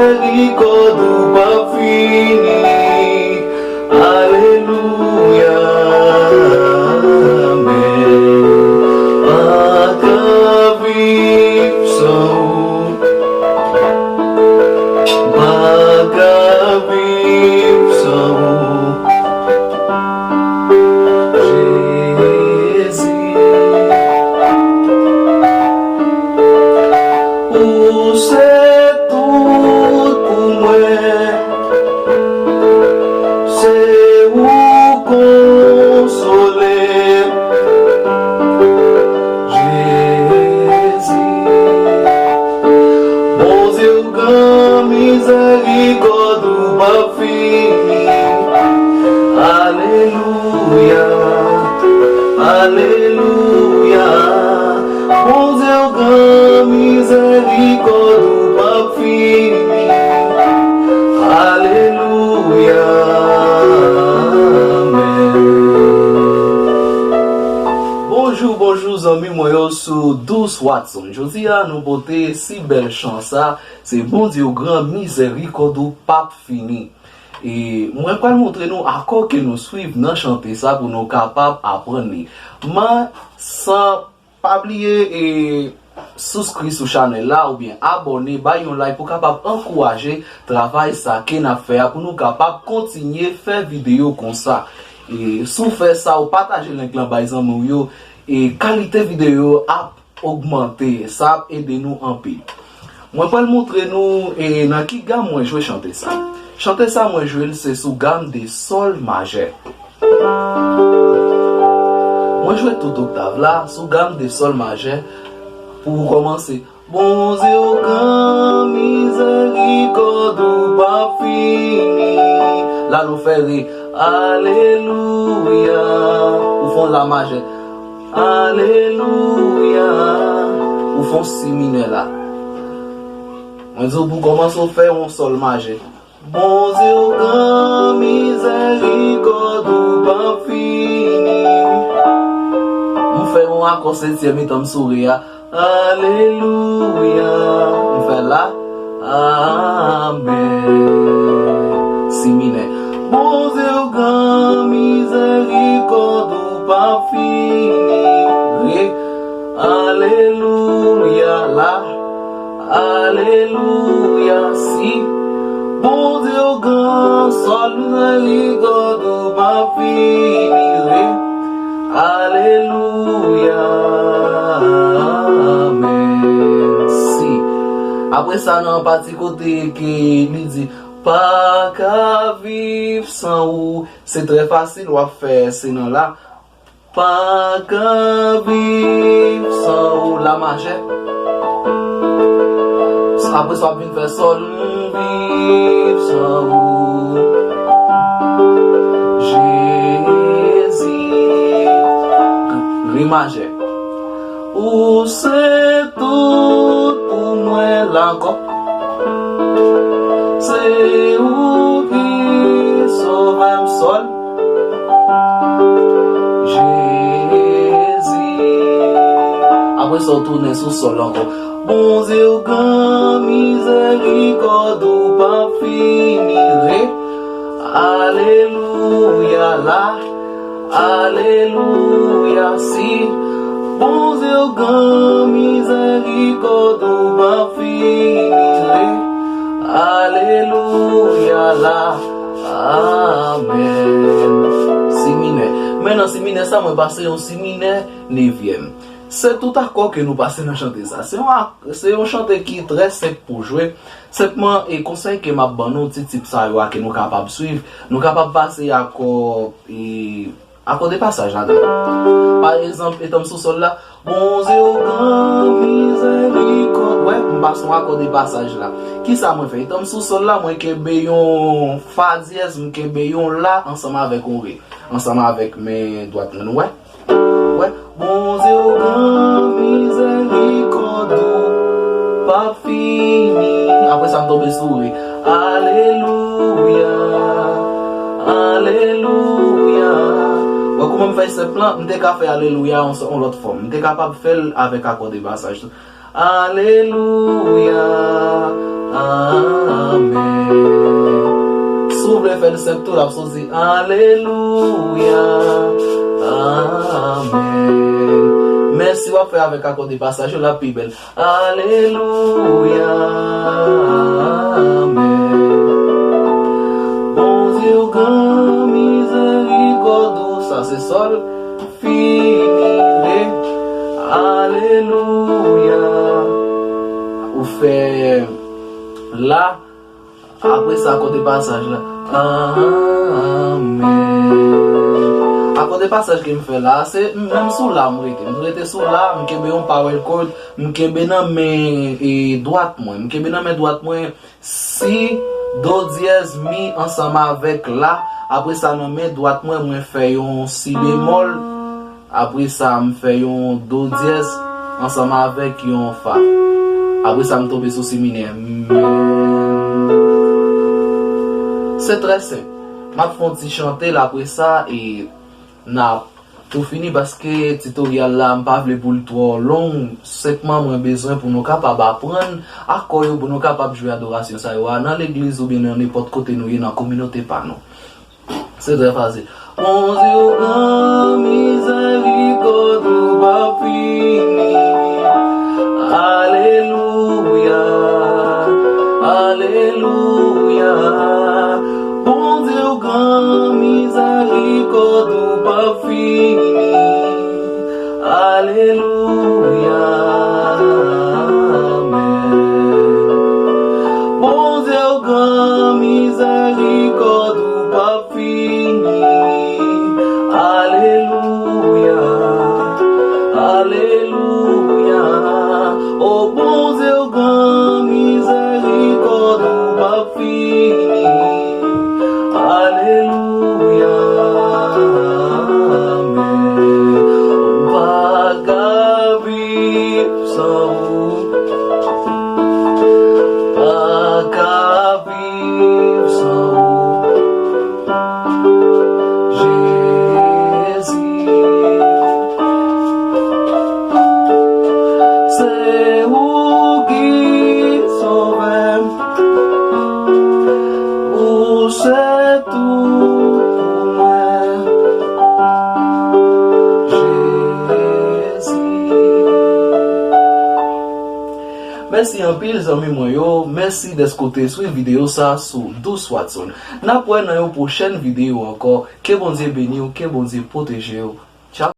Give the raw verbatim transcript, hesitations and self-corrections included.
Mizèrikòd ou p ap fini. Alelouya, amèn. Pa ka viv san ou. Pa ka viv san ou. Jezi, ou se tout pou mwen. Se ou konsole m. Jezi, Bondye ou gran, mizèrikòd ou p ap fini. Alelouya, alelouya. Bondye ou gran, mizèrikòd ou p ap fini. Alelouya, amèn. Bonjou, bonjou, zanmi mwen yo sou Dous Watson. Jodi a, nou pote si bèl chan sa, se Bondye ou gran, mizèrikòd ou p ap fini. E mwen pral montre nou akò ke nou swiv nan chante sa pou nou kapab aprann li. Men san pa bliye e souskri sou chanèl la oubyen abòne, bay yon like pou kapab ankouraje travay sa ke n ap fè a, pou nou kapab kontinye fè videyo konsa. E si w fè sa, ou pataje link lan bay zanmi w yo, e kalite videyo ap ogmante, sa ap ede nou anpil. Mwen pral montre nou e nan ki gam mwen jwe chante sa. Chante sa mwen jwe l se sou gam de sòl majè. Mwen jwe tout oktav la sou gam de sòl majè pou kòmanse. Bondye ou gran, mizèrikòd ou p ap fini. La nou fè re. Alelouya. Ou fè yon la majè. Alelouya. Ou fè yon si minè la. Mwen di w pou kòmanse w fè yon sòl majè. Bondye ou gran, mizèrikòd ou p ap fini. M fè yon akò setyèm etan m sou re a. Alelouya. M fè la. Amèn. Si minè. Bondye ou gran, mizèrikòd ou p ap fini. Re. Alelouya. La. Alelouya, si. Bondye ou gran, sòl, mizèrikòd ou p ap fini, re. Alelouya, amèn, si. Apre sa, nan pati kote ke li di, pa ka viv san ou, se trè fasil, w ap fè se nan la. Pa ka viv san ou, la majè. Apre sa, w ap vin fè sòl, m viv san ou. Jezi, re majè. Ou se tout pou mwen, la ankò. Se ou ki sove m, sòl. Jezi. Apre sa, w tounen sou sòl ankò. Bondye ou gran, mizèrikòd ou p ap fini, re. Alelouya, la. Alelouya, si. Bondye ou gran, mizèrikòd ou p ap fini, re. Alelouya, la. Amèn. Si minè. Men nan si minè sa, mwen pase yon si minè nevyèm. Se tout akò ke nou pase nan chante sa. Se yon ak-, se yon chante ki trè senp pou jwe. Senpman, e konsèy ke m ap ban nou, ti tip sa yo a ke nou kapab swiv. Nou kapab pase akò, e, akò de pasaj ladan. Pa egzanp, etan m sou sòl la, Bondye ou gran, mizèrikòd. Wè, m pase yon akò de pasaj la. Kisa mwen fè? Etan m sou sòl la, mwen kenbe yon fa dyèz, m kenbe yon la ansanm avèk yon re. Ansanm avèk men dwat mwen, nou wè? Wè, Bondye ou gran, mizèrikòd ou p ap fini. Apre sa, m tonbe sou re. Alelouya, alelouya. Wè kouman m fè senp lan, m te ka fè alelouya yon, yon lòt fòm. M te kapab fè l avèk akò de pasaj tou. Alelouya, amèn. Fè l senp tou, l ap soti, alelouya, amèn. Men si w ap fè avèk akò de pasaj yo, l ap pi bèl. Alelouya, amèn. Bondye w gran, mizèrikòd ou, sa se sòl fini re. Alelouya. Ou fè la, apre sa, akò de pasaj la. Amèn. Akò de pasaj ke m fè la, se m, m sou la m rete. M rete sou la, m kenbe yon power chord, m kenbe nan men, e, dwat mwen. M kenbe nan men dwat mwen si, do dyèz, mi ansanm avèk la. Apre sa, nan men dwat mwen, mwen fè yon si bemòl. Apre sa, m fè yon do dyèz ansanm avèk yon fa. Apre sa, m tonbe sou si minè. Men, se trè senp. M ap fè yon ti chante l apre sa, e n ap tou fini paske titoryal la, m pa vle pou l twò long. Senpman, mwen bezwen pou nou kapab aprann akò yo, pou nou kapab jwe adorasyon sa yo a nan legliz oubyen nan nenpòt kote nou ye nan kominote pa nou. Se trè fasil. Bondye w gran, mizèrikòd ou p ap fini. Alelouya, alelouya. Bondye w gran, mizèrikòd ou p ap fini. Alelouya, amèn. Bondye w gran, mizèrikòd ou p ap fini. Alelouya, alelouya. O Bondye w gran, mizèrikòd ou p ap fini. Alelouya, amèn. M pa ka viv san ou. Pa ka viv san ou. Jezi, se ou ki sove m. Ou se tout pou mwen, Jezi. Mèsi anpil, zanmi mwen yo. Mèsi dèske w te swiv videyo sa sou Douce Watson. N ap wè nan yon pwochèn videyo ankò. Ke Bondye beni w, ke Bondye pwoteje w.